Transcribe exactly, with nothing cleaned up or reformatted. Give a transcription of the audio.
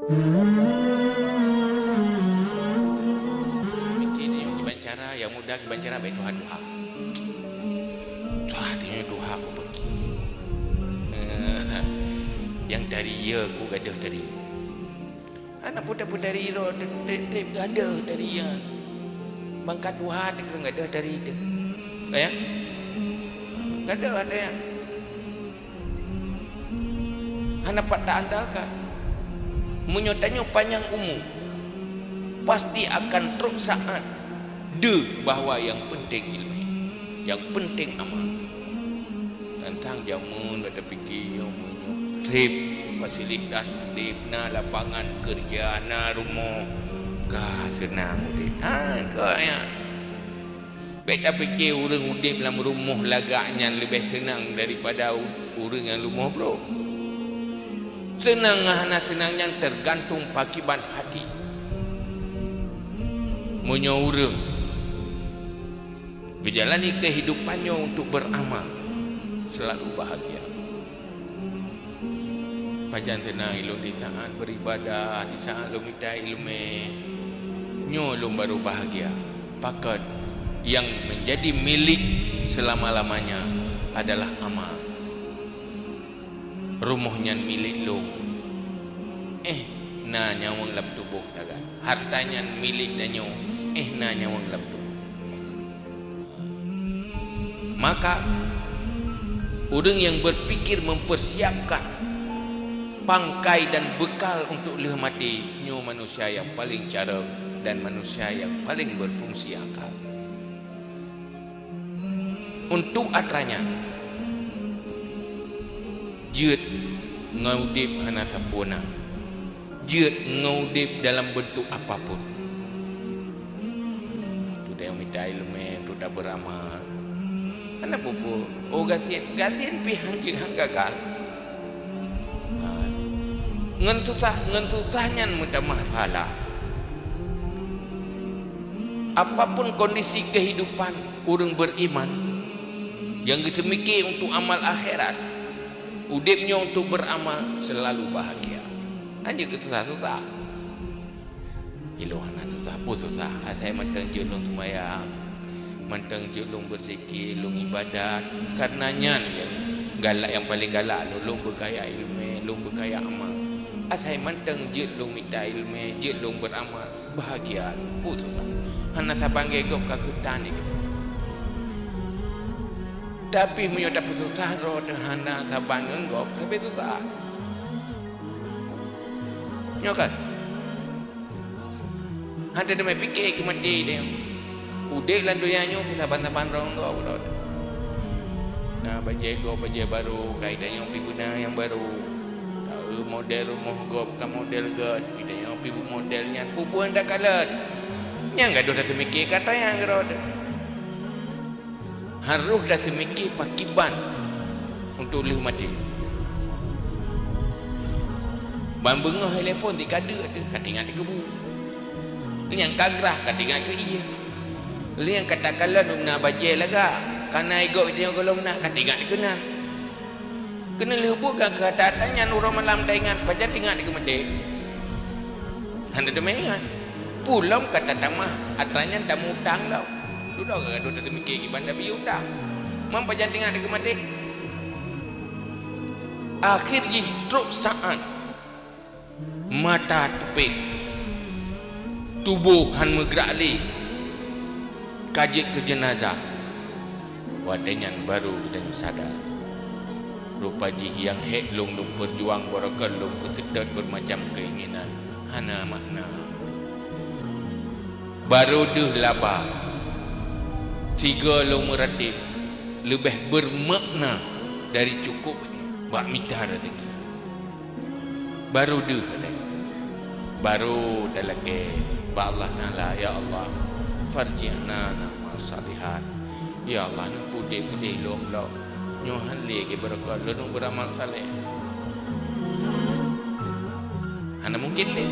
Mungkin nyang kiban cara, nyang muda kiban cara bèk tuha-tuha. Tuha, tanyoe tuha keu peuki. Nyang tari yö keu gadôh tari. Hana peue-peue tari droe, trép-trép gadôh tari nyan. Bangkat tuha teuh gadôh tari teuh. Ya? Gadôh ada ya. Hana pat taandalkan. Meunyoe tanyoe panyang umu, pasti akan trok saát deuh bahwa nyang peunteng ileumèe, nyang peunteng amal. Tantang jameun bak tapike nyoe meunyoe trép fasilitas udép, na lapangan keureuja, na rumoh, ka seunang udép. Ha, ka nyan. Bèk tapike ureueng udép lam rumoh lagak nyan leubeh seunang daripada u-, ureueng nyang rumoh brôk. Seunang ngon hana seunang nyan teugantung pakiban hati. Meunyoe ureueng geujalani keuhidupan nyoe untuk beuramal, seulalu bahagia. Pajan teunang ilôn di saát beuribadah, di saát lôn mita ileumèe, nyoe lôn barô bahagia. Pakon, nyang meunjadi milék seulama-lamanya adalah amal. Rumoh nyan milék lôn, éh na nyawöng lam tuboh sagai. Hareuta nyan milék tanyoe, éh na nyawöng lam tuboh. Maka, ureueng nyang beupikir mempersiapkan pangkai dan beukal untuk lheueh maté, nyoe manusia nyang paleng carông dan manusia nyang paleng beufungsi akal. Untuk atra nyan, jeuet ngon udép hana sapeue na. Jeuet ngon udép dalam beuntuk apapun. Tu tanyoe mita ileumèe, tu tabeuramal. Hana peue-peue. Oh, gasien, gasien pih han jeuet han gagal. Ha. Ngon susah, ngon susah nyan meutamah pahala. Apapun kondisi kehidupan ureueng beriman, nyang geuseumike untuk amal akhirat, udép nyoe untuk beuramal, seulalu bahagia. Hana jeuet keu susah-susah. Ilôn hana susah, peue susah? Asai mantong jeuet lôn seumayang, mantong jeuet lôn beuzikir, lôn ibadat. Kareuna nyan nyang galak, nyang paleng galak lôn, lôn beukaya ileumèe, lôn beukaya amal. Asai mantong jeuet lôn mita ileumèe, jeuet lôn beuramal, bahagia, peue susah? Hana saban lagèe gob ka keutan nyan. Tapi meunyoe tapeususah droe teuh hana saban ngon gob, sabe susah. Nyoe kan? Hana teumé pike keu maté deh. Udép lam donya nyoe peusaban-saban rhong gob droe teuh. Na bajèe gob, bajèe barô, kai tanyoe pih beuna nyang barô. Taeu model rumoh gob ka model göt, kai tanyoe pih model nyan, peue-peue nyang takalon. Nyang gadôh taseumike ka tanyang keudroe teuh. Harôh taseumike pakriban untuk lheueh maté. Ban beungoh telepon teuh ka deuk teuh, ka teuingat keu bu. Nyang ka grah ka teuingat keu ié. Lheueh nyang ka takalon na bajèe lagak, ka na igob tanyoe gohlom na, ka teuingat keu nan. Keuneuk lheueh buet ka keu atra-atra nyan uroe malam taingat, pajan teuingat keu maté. Hana teumé ingat. Peue lom ka tatamah atra nyan tameu-utang lom. Dudoe ka gadôh taseumike kiban tabiyeu utang. Man pajan teuingat keu maté. Akhé jih trok saát mata teupék, tuboh hán meugrak lé, ka jeuet keu jeunazah. Watèe nyan barô geutanyoe sadar. Rupa jih nyang hék lôn, lôn peujuang, barokon lôn peuseutôt beureumacam keuinginan, hana makna. Barô deuh laba, sigoe lôn meuratéb, leubeh beuremakna dari cukôp bak mita raseuki. Barô deuh lé. Barô talakèe bak Allah Taala, "Ya Allah, farji'na na'mal shalihan." Ya Allah, neupeudeh-peudeh lôn lom. Nyoe hán lé geubeureukat lôn beuramal saleh. Hana mungken lé.